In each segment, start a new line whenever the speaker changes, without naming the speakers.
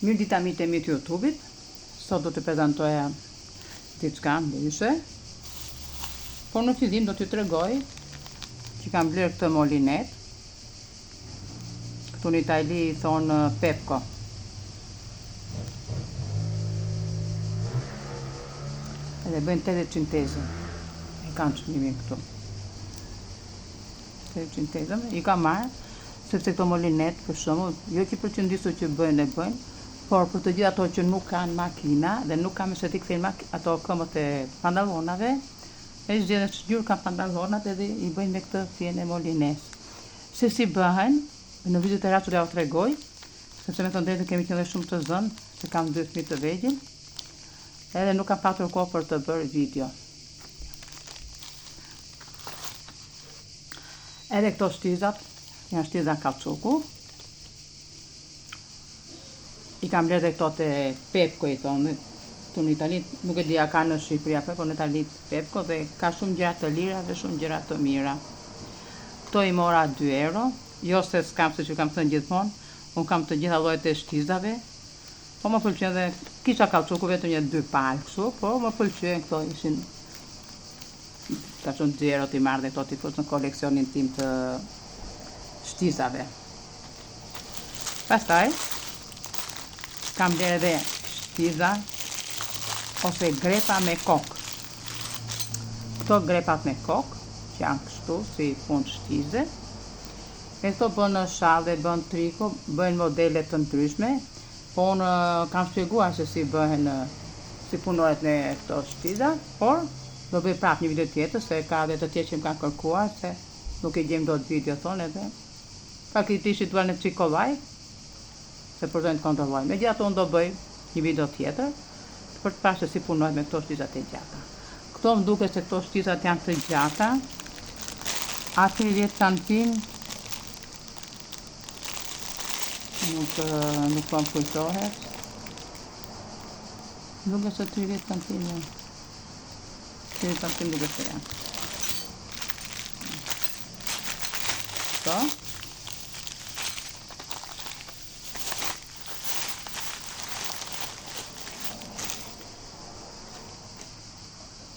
Mirëdita miqtë e mi të YouTube-it. Sot do të prezantoja diçka ndryshe. Por në fillim do t'ju tregoj që kam blerë këtë molinet. Këtu në Itali i thonë Pepco. Edhe bëjnë 80 centezëm. E kanë çmimin këtu. 80 centezëm. I kam marrë sepse këto molinet për shembull, jo që për qëndisur që bëjnë e bëjnë, por për të gjithë ato që nuk kanë makina dhe nuk kanë se t'i kthejnë ato këmbët e pantallonave, e zgjedhin ç'ngjyrë kanë pantallonat edhe i bëjnë me këtë fijen e molines. Se si bëhen, në video të radhës do jua tregoj, sepse me thënë drejtën kemi qenë dhe shumë të zënë, se kam dy fëmijë të vegjël, edhe nuk kam patur kohë për të bërë video. Edhe këto shtizat, janë shtiza kauçuku. I kam blerë dhe këto te Pepco i thonë, këtu në Itali, nuk e di a ka në Shqipëri apo, po në Itali Pepco dhe ka shumë gjëra të lira dhe shumë gjëra të mira. Këto i mora 2 euro, jo se s'kam siç ju kam thënë gjithmonë, unë kam të gjitha llojet e shtizave, po më pëlqen dhe kisha kauçuku vetëm një dy palë kështu, po më pëlqen këto ishin Thashë unë 2 euro t'i marr dhe këto t'i fus në koleksionin tim të shtizave. Pastaj, kam blerë edhe shtiza ose grepa me kokë. Këto grepat me kokë, që janë kështu si punë shtize, e këto bën shalle, bën triko, bëjnë modele të ndryshme, Po unë kam shpjeguar se si bëhen si punohet me këto shtiza, por do bëj prapë një video tjetër se ka dhe të tjerë që më kanë kërkuar se nuk e gjejmë dot video thonë edhe faktikisht duan një çik kollaj se përtojnë të kontrollojnë. Megjithatë unë do bëj një video tjetër për të parë se si punohet me këto shtizat e gjata. Këto më duket se këto shtizat janë të gjata. A 30 santim Nuk, nuk po më kujtohet. Duket se 30 santim. 30 santim duket se janë. Këto.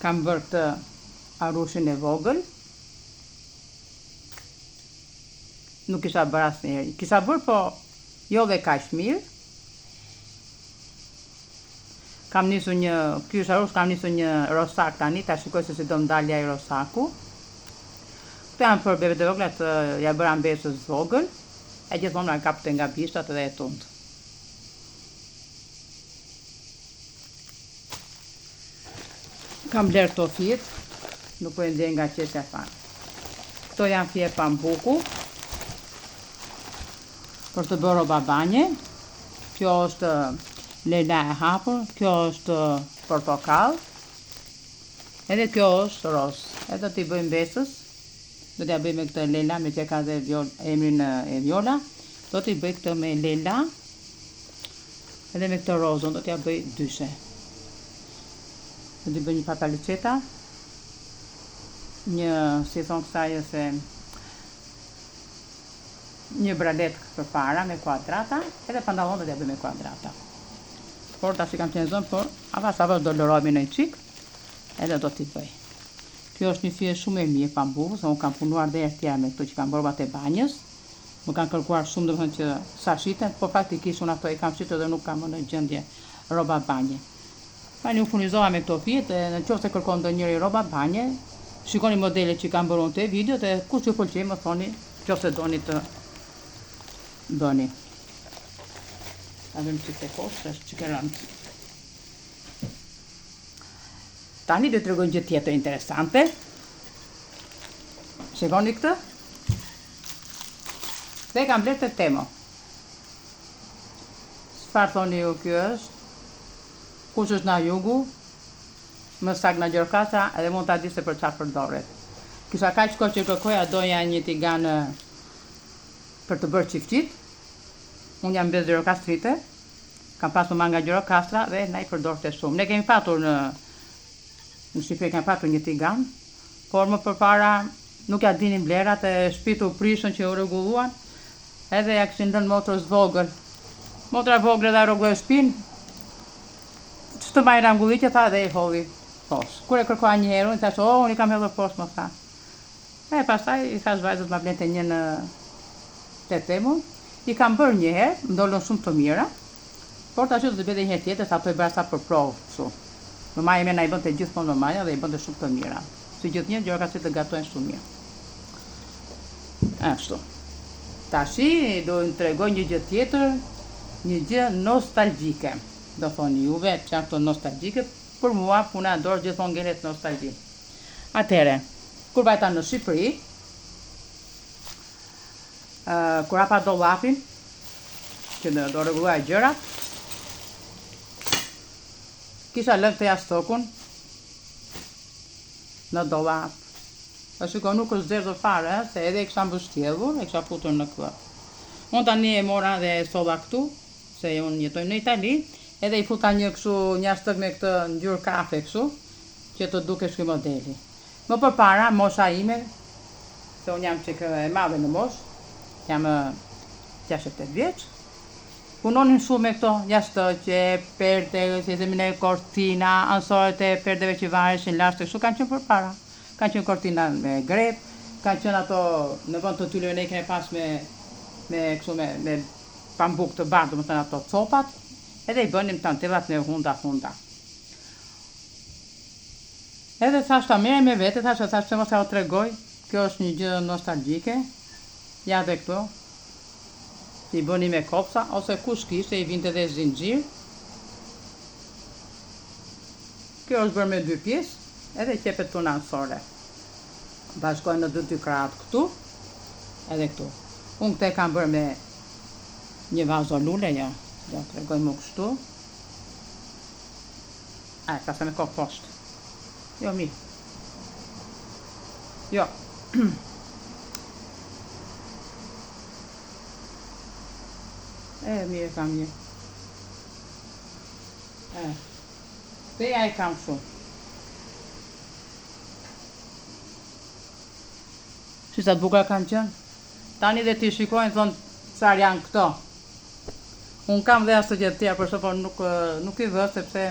Kam bërë këtë arushin e vogël. Nuk kisha bërë asnjëherë. Kisha bërë po jo dhe kaq mirë. Kam nisur një, ky është arush, kam nisur një rosak tani, ta shikoj se si do më dalë ai rosaku. Këto janë për bebet e vogla të ja bëra mbesës vogël, e gjithmonë ma kapte nga bishtat edhe e tund. Kam blerë këto fijet, nuk po e nxjerr nga qesja fare. Këto janë fije pambuku për të bërë rroba banje. Kjo është lela e hapur, kjo është portokall. Edhe kjo është roz. Edhe do t'i bëj mbesës. Do t'ja bëj me këtë lela, meqë ka dhe viol, emrin e viola. Do t'i bëj këtë me lela. Edhe me këtë rozën do t'ja bëj dyshe. Do t'i bëj një papaliceta. Një, si thonë kësaj ose një bralet përpara me kuadrata, edhe pantallon do t'ja bëj me kuadrata. Por tash i kam qenë zënë, por avash avash do lërohemi një çik, edhe do t'i bëj. Kjo është një fije shumë e mirë pambuku, se unë kam punuar dhe herë tjera me këto që kam bërë rrobat e banjës. Më kanë kërkuar shumë domethënë që sa shiten, po faktikisht unë ato i kam shitur dhe nuk kam më në gjendje rroba banje. Tani u furnizova me këto fijet e në qoftë se kërkon ndonjëri rroba banje, shikoni modelet që kam bërë unë te videot e kush ju pëlqen më thoni qoftë se doni të bëni. Ta vëmë çik te poshtë, është çik e rëndë. Tani do të tregoj një gjë tjetër interesante. Shikoni këtë. Dhe e kam blerë te Temu. Çfarë thoni ju ky është? Kush është nga jugu? Më saktë nga Gjirokastra edhe mund ta di se për çfarë përdoret. Kisha kaq kohë që kërkoja doja një tigan për të bërë çiftit. Unë jam mbesë gjirokastrite. Kam pasur mamanë nga Gjirokastra dhe na i përdorte shumë. Ne kemi patur në në Shqipëri kemi patur një tigan, por më përpara nuk ja dinim vlerat e shtëpitë u prishën që u rregulluan, edhe ja kishin lënë motrës vogël. Motra e vogël edhe rrogulloi shpinë. Ç'të mbaj rangulliqe tha dhe i hodhi poshtë. Kur e kërkova një herë unë i thashë, "Oh, unë i kam hedhur poshtë", më tha. E pastaj i thashë vajzës ma blente një në te Temu. I kam bërë një herë, më dolën shumë të mira. Por tash do t'i bëj edhe një herë tjetër, se ato i bëra sa për provë kështu. Mamaja ime na i bënte gjithmonë mamaja dhe i bënte shumë të mira. Si gjithnjë gjirokastritë gatuajnë shumë mirë. Ashtu. Tashi do ju tregoj një gjë tjetër, një gjë nostalgjike. Do thoni juve, ç'janë këto nostalgjike, për mua puna e dorës gjithmonë ngelet nostalgji. Atëherë, kur vajta në Shqipëri, kur hapa dollapin, që do rregulloja gjërat, kisha lënë këtë jastëkun në dollap. E shiko, nuk është derdhur fare, ë, se edhe e kisha mbështjellur, e kisha futur në këllëf. Unë tani e mora dhe e solla këtu, se unë jetoj në Itali, edhe i futa një kështu një jastëk me këtë ngjyrë kafe kështu, që të dukesh ky modeli. Më përpara, mosha ime, se unë jam çik e madhe në moshë, jam 68 vjeç, punonin shumë me këto jastëqe, perde, si e themi ne, kortina, anësoret e perdeve që vareshin lart, kështu kanë qenë përpara. Kanë qenë kortina me grep, kanë qenë ato në vend të tyleve ne i kemi pas me me kështu me me pambuk të bardhë, domethënë ato copat, edhe i bënim tantellat me hunda hunda. Edhe thash ta merrja me vete, thash, thash pse mos jua tregoj, kjo është një gjë nostalgjike, ja dhe këto, i bëni me kopsa, ose kush kishte i vinte dhe zinxhir. Kjo është bërë me dy pjesë, edhe qepet këtu në anësore. Bashkohen në dy dy krahët këtu, edhe këtu. Unë këtë e kam bërë me një vazo lule, ja, do tregoj mu kështu. A, e ka me kokë poshtë. Jo, mirë. Jo. E, mirë kam një. E, dhe ja e kam kështu. Si sa të bukura kanë qenë. Tani dhe t'i shikojnë, thonë, çfarë janë këto. Unë kam dhe jastëqe të tjera, për shembull, por nuk, nuk i vë, sepse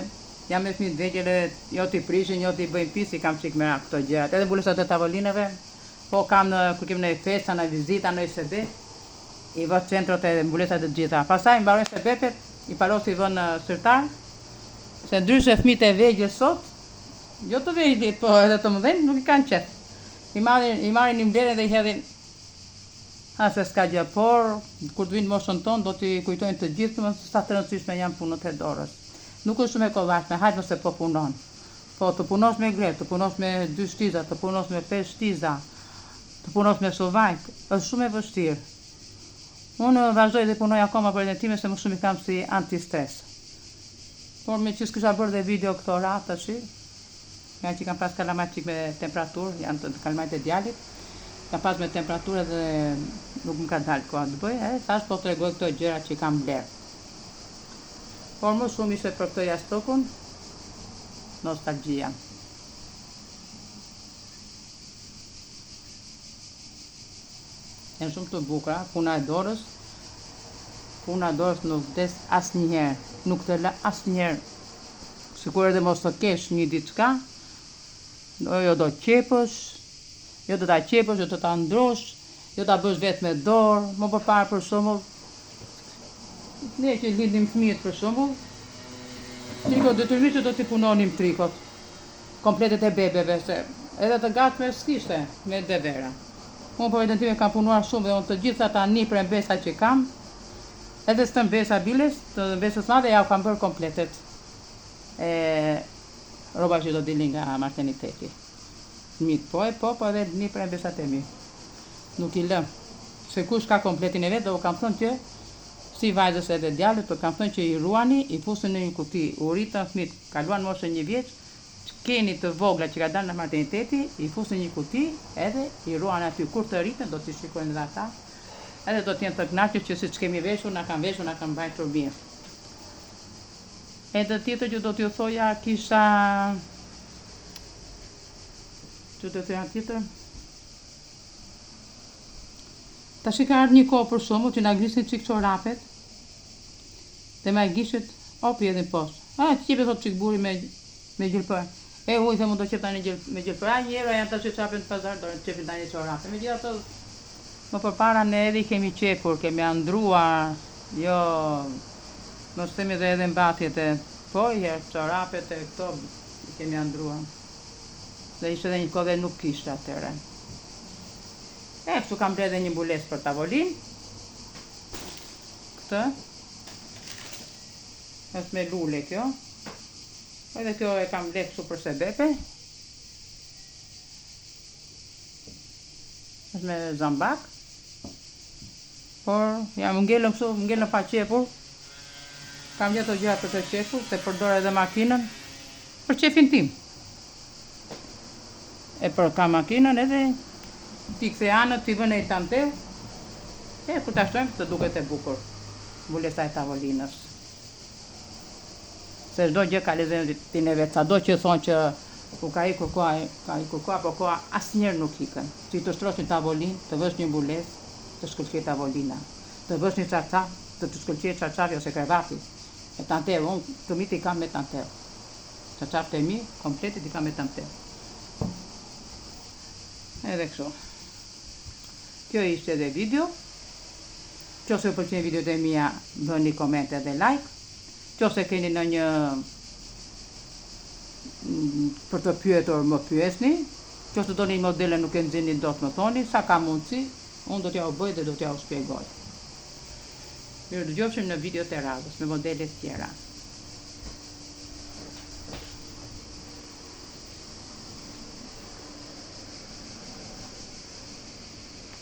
jam me fëmijë të vegjël edhe jo t'i prishin, jo t'i bëjnë pis, i kam çik merak këto gjërat. Edhe mbulesat e tavolinave, po kam në, kur kemi në festa, në vizita, në sebep, i vë centrot e mbulesat e të gjitha. Pastaj mbarojnë sebepet, i palos i vë në sirtar, se ndryshe fëmijët e vegjël sot, jo të vegjlit, po edhe të mëdhenj, nuk i kanë qejf. I marrin, i marrin i mbledhin dhe i hedhin Ha se s'ka gjë, por kur të vinë moshën tonë do t'i kujtojnë të gjithë domethënë sa të rëndësishme janë punët e dorës. Nuk është shumë e kollajshme, hajt nëse po punon. Po të punosh me grep, të punosh me dy shtiza, të punosh me pesë shtiza, të punosh me suvajk, është shumë e vështirë. Unë vazhdoj dhe punoj akoma për veten time se më shumë i kam si antistres. Por meqë s'kisha bërë dhe video këto radhë tashi, Nga që kam pas kalamajt çik me temperaturë, janë të kalamajt e djalit, kam pas me temperaturë edhe nuk më ka dalë koha të bëj, e thash po tregoj këto gjëra që kam blerë. Por më shumë ishte për këtë jastëkun, nostalgjia. Janë shumë të bukura, puna e dorës, puna e dorës nuk vdes asnjëherë, nuk të lë asnjëherë Sikur edhe mos të kesh një diçka, jo do qepësh, jo do ta qepësh, jo do ta ndrosh, jo ta bësh vetë me dorë, më përpara për shembull, ne që lindnim fëmijët për shembull, trikot detyrimisht që do t'i punonim trikot, kompletet e bebeve, se edhe të gatshme s'kishte me devera. Unë për veten time kam punuar shumë dhe unë të gjithë ata nipër e mbesa që kam, Edhe stërmbesa biles, të mbesës madhe ja u kam bërë kompletet e rrobave që do dilnin nga materniteti. Fëmijët po e po, po edhe nipër e mbesat e mi. Nuk i lë. Se kush ka kompletin e vet dhe u kam thënë që si vajzës edhe djalit, po kam thënë që i ruani, i fusni në një kuti. U rritën fëmijët, kaluan moshën një vjeç, keni të vogla që ka dalë nga materniteti, i fusni në një kuti edhe i ruani aty. Kur të rriten do t'i shikojnë edhe ata. Edhe do të jenë të kënaqur që siç kemi veshur, na kanë veshur, na kanë mbajtur mirë. Edhe tjetër që do t'ju thoja, kisha... Që do t'ju thoja tjetër? Tashi ka ardhë një kohë për shembull që na grisnin çik çorapet. Te maja gishtit, op i hedhim poshtë. Ah, të qepë thotë çik burri me me gjilpëra. E unë them unë do qep tani gjel, me gjilpëra, një euro janë tash çapin në pazar, do të qepin tani çorape. Megjithatë, më përpara ne edhe i kemi qepur, kemi andruar, jo, mos themi dhe edhe mbathjet e, po i herë çorapet e këto i kemi andruar. Dhe ishte edhe një kohë dhe nuk kishte atëherë. E, kështu kam blerë edhe një mbulesë për tavolinë. Këtë. Është me lule kjo. Edhe kjo e kam blerë kështu për sebepe. Është me zambak. Por, ja, më ngelën kështu, më ngelën pa qepur. Kam gjithë ato gjëra për të qepur, se përdor edhe makinën për qefin tim. E për kam makinën edhe t'i kthej anët, t'i vë në një tantel, e kur ta shtojmë të duket e bukur mbulesa e tavolinës. Se çdo gjë ka lezetin e vet, sado që thonë që u ka ikur koha, ka ikur koha, po koha asnjëherë nuk ikën. Si të shtrosh një tavolinë, të vësh një mbulesë, të shkëlqejë tavolina. Të vësh një çarçaf, të të shkëlqejë çarçafi ose krevati. Me tantel, unë të mitë i kam me tantel. Çarçafët e mi, kompletet i kam me tantel. Edhe kështu. Kjo ishte edhe video. Qofse ju pëlqejnë videot e mia, bëni komente dhe like. Qofse keni ndonjë për të pyetur, më pyesni. Qofse doni një model e nuk e nxirrni dot, më thoni sa ka mundësi, unë do t'jua bëj dhe do t'jua shpjegoj. Mirudëgjofshim në videot e radhës me modele të tjera.